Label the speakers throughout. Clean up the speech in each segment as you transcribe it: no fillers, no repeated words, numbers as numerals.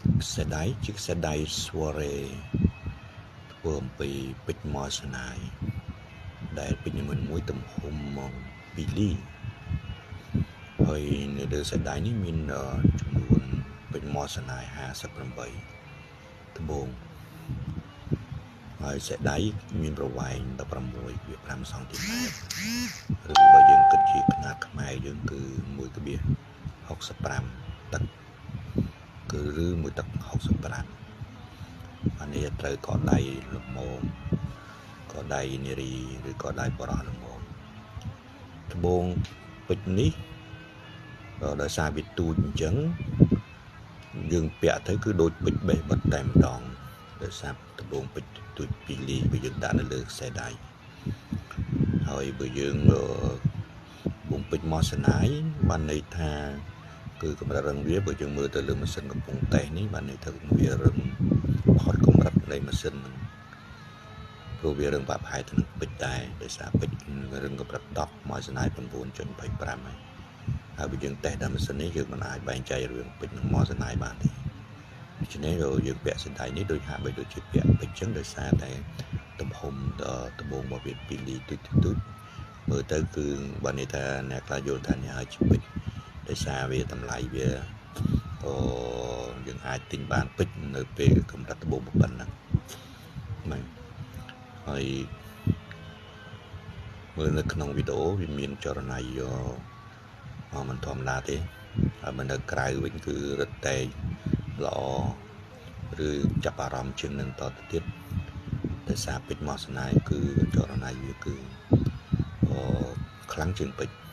Speaker 1: ខ្សែដៃជាខ្សែដៃ soirée ធ្វើអំពីពេជ្រ moissanite ដែលពេជ្រនីមួយៗទំហំ2លីហើយនៅលើខ្សែដៃនេះមានចំនួនពេជ្រ moissanite 58ត្បូងហើយខ្សែដៃមានប្រវែង16.5សង់ទីម៉ែត្រឬបើយើងគិតជាខ្នាតខ្មែរយើងគឺ1.65ទឹកគឺឬមួយទឹក65អានេះត្រូវកដៃល្មមកដៃនារីឬក៏ដៃបរោះល្មមត្បូងពេជ្រនេះដោយសារវាទូចអញ្ចឹងយើងពាក់ទៅគឺដូចពេជ្របេះបិទតែម្ដងដោយសារត្បូងពេជ្រទូចពីរលីបើយើងដាក់នៅលើខ្សែដៃហើយបើយើងបំពេជ្រ moissanite បានន័យថាគឺកម្រិតរឹងវាបើយើងមើលទៅលើម៉ាស៊ីនកំពុងតេស្តនេះបានន័យថាវារឹងផុតកម្រិតនៃម៉ាស៊ីនហ្នឹងព្រោះវារឹងប្រហែលទៅនឹងពេជ្រដែរដោយសារពេជ្ររឹងកម្រិត10 moissanite 9.25ហើយហើយបើយើងតេស្តដល់ម៉ាស៊ីននេះយើងមិនអាចបែងចែករវាងពេជ្រនិង moissanite បានទេដូច្នេះយើងពាក់សណ្តែកនេះដូចហាក់បីដូចជាពាក់ពេជ្រចឹងដោយសារតែទំហំត្បូងរបស់វា2លីទូចទូចមើលទៅគឺបានន័យថាអ្នកខ្លះយល់ថានេះហើយជាពេជ្រដោយសារវាតម្លៃវាអូយើងអាចទិញបានពេជ្រនៅពេលកម្រិតត្បូងប៉ុណ្ណឹងហ្នឹងហើយមើលនៅក្នុងវីដេអូវាមានចរណៃយកមិនធម្មតាទេហើយមកនៅក្រៅវិញគឺរឹតតែល្អឬចាប់អារម្មណ៍ជាងនឹងតទៅទៀតដោយសារពេជ្រ moissanite គឺចរណៃវាគឺខ្លាំងជាងពេជ្រ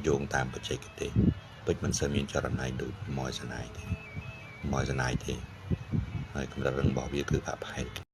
Speaker 1: យោងតាមបច្ចេកទេសពេជ្រមិនសូវមានចរណៃដូច moissanite ទេ moissanite ទេហើយកម្រិតរឹងរបស់វាគឺប្រហែល